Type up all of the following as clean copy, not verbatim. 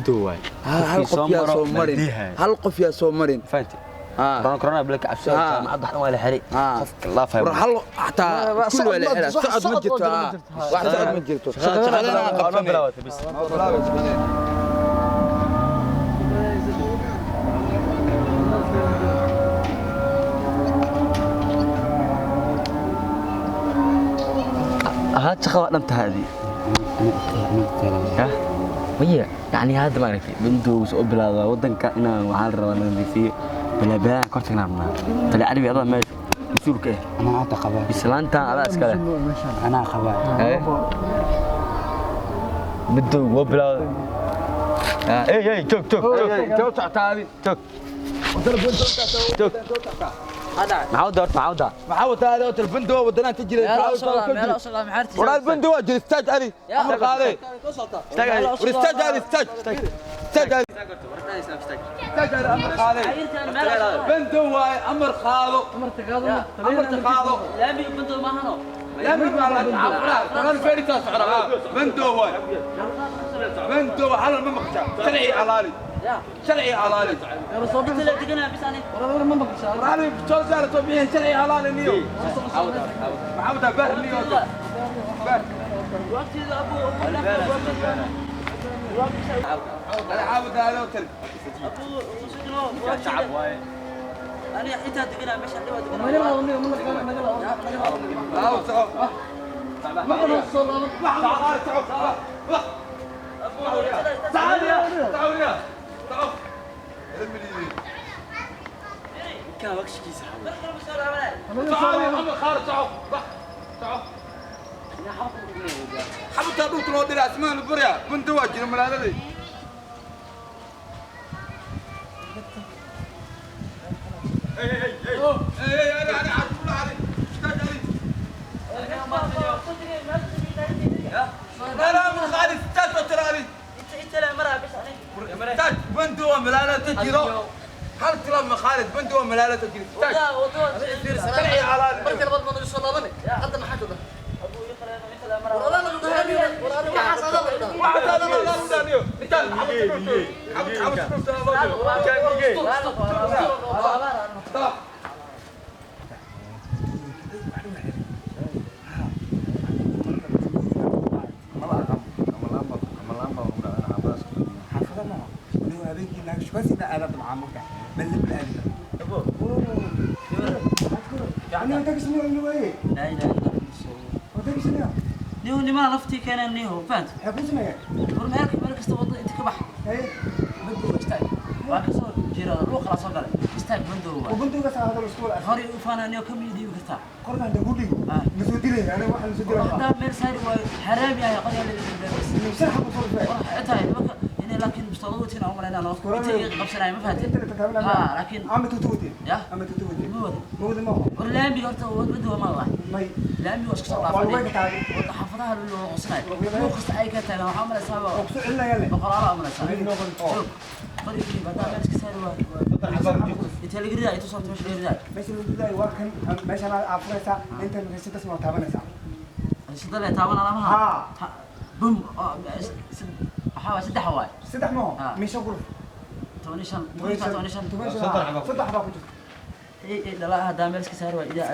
Bandow waay. Hal qof yaa soo marin, hal qof yaa soo marin. Fahanti? Corona, corona bilka cabsi, jaamacadda waxan waa la xiray, qofka laafay. War hal xataa iskuul waa la xiraa, socod ma jirto, wax socod ma jirto, shaqadana aan qabsanay. Ahaad shaqa waa dhan tahay adii maya, yani hadda ma aragtay bandowga soo bilaabaa wadanka inaan waxaa la rabaa nadiifiyo balaabalaa kor tagnaa rabnaa tali carabi adaa meesha mas-uulka ah. Anaa hadda qabaa. Islaantan adaa iskale. Anaa qabaa. Bandowga waa bilaabay. Ey ey, joog joog joog. Joog socotaadi. Joog joog. Maxaa wada horta? Maxaa wada? Maxaa wataa adi hotel bandow wadanaan ta jiray? Walaal bandow waa jira. Istaaj ali, amar qaaday. War istaaj ali, istaaj, istaaj ali, istaaj ali, amar qaaday. Bandow waaye, amar qaado, amarta qaado. Laamiga bandow maahano. Laamiga baa la tagan feeritaa socda. Bandow waaye, bandow halal ma maqshaa. Sharci alaali, sharci alaali. رالي بتوزع طبيعي شرعي حلال اليوم محمد بهر اليوم بهر. انا عاود هذا وتر شعب واي. انا انت دقنا مش عاود تعال تعال تعال تعال تعال. كان وقشكيس. تعال يا عمر خالد، تعال تعال. حبت dhulka loo dhiray asmaan burya bunta waa jira magaaladii. Hey hey hey hey, انا انا عارف علي استاذ علي. لا لا من خالد استاذ ترى انت لا مرة بس عليك. استاذ بندو ملاله تجرو هل ترى خالد بندو ملاله تجري. شرعي على marka labaad baan soo laabanay hadda maxaa ku dhahay? لا اله الا الله. نيو nimaa laftii keeneen niho fahanti. War meel meel kasta wada inta ka bax bandow istaag, waa ka soo jira luuq kala soo galay. Istaag, bandow waa horay u faanaa niyo ka mid dhiibi kartaa. Haddaa meel saari waayo xaraam yahay qoryaa la. War xitaa nimanka inay laakiin bistoolad watiin aan u malaynaa noo inta iga qabsanaya ma fahanteen ha, laakiin ya ma wadin. War laamiga horta bandow ma laha, laamiga waa iska soo dhaafay wada xaafadaha loo qosanay luuq kasta ay ka taagan. Waxaa u malaysaa boqolaalo u malaysaa. Joog qorigii haddaa meel iska saari waayo intee laga ridaa intuu soorta meesha laga ridaa sida le taaban alamaha bum waxaa waay saddex waay. Saddex ma 15, 15. Saddex baa ku jirta. Dhalaa haddaa meel iska saari waayo idaa.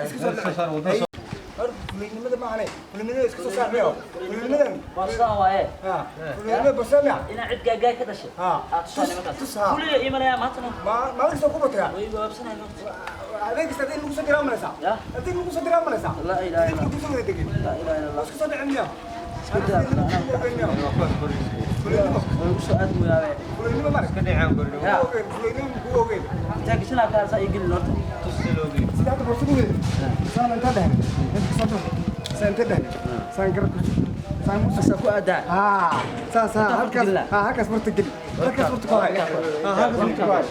Fulinimada maahane, fulinimada iska soo saar miyo fulinimadan. Waa sidaa waaye. Fulinimada basamiya. Inaa cid gaagaay ka dhashay aad tusaa nimankaas tus, haa. Kuliga imanaya maantana. Maalin kasta ku bataya. Way waabsanay horta. Habeen kasta hadii lagu soo diraa malaysaa. Ya. Hadii lagu soo diraa malaysaa. Laa ilaaha illa. Hadii lagu soo wada degin. Laa ilaaha illa Allah. Iska soo dhicin miya. Iska daa. Way ugu soo aad mooyaabe. Fulinimo ma iska dhicin Ya. Fulinimo ku ogeyn. Intaa gashanaa kaasa ii gelin horta. Sida hadda borsadu weyn saan inta dhehne inta soo dhehne saan inta dhehne saan garab saan musa. Asaa ku aadaa. Haa, saas haa. Inta halkaas gelina. Haa, halkaas farta geli, halkaas farta ku hay. Haa, halkaas farta ku hay.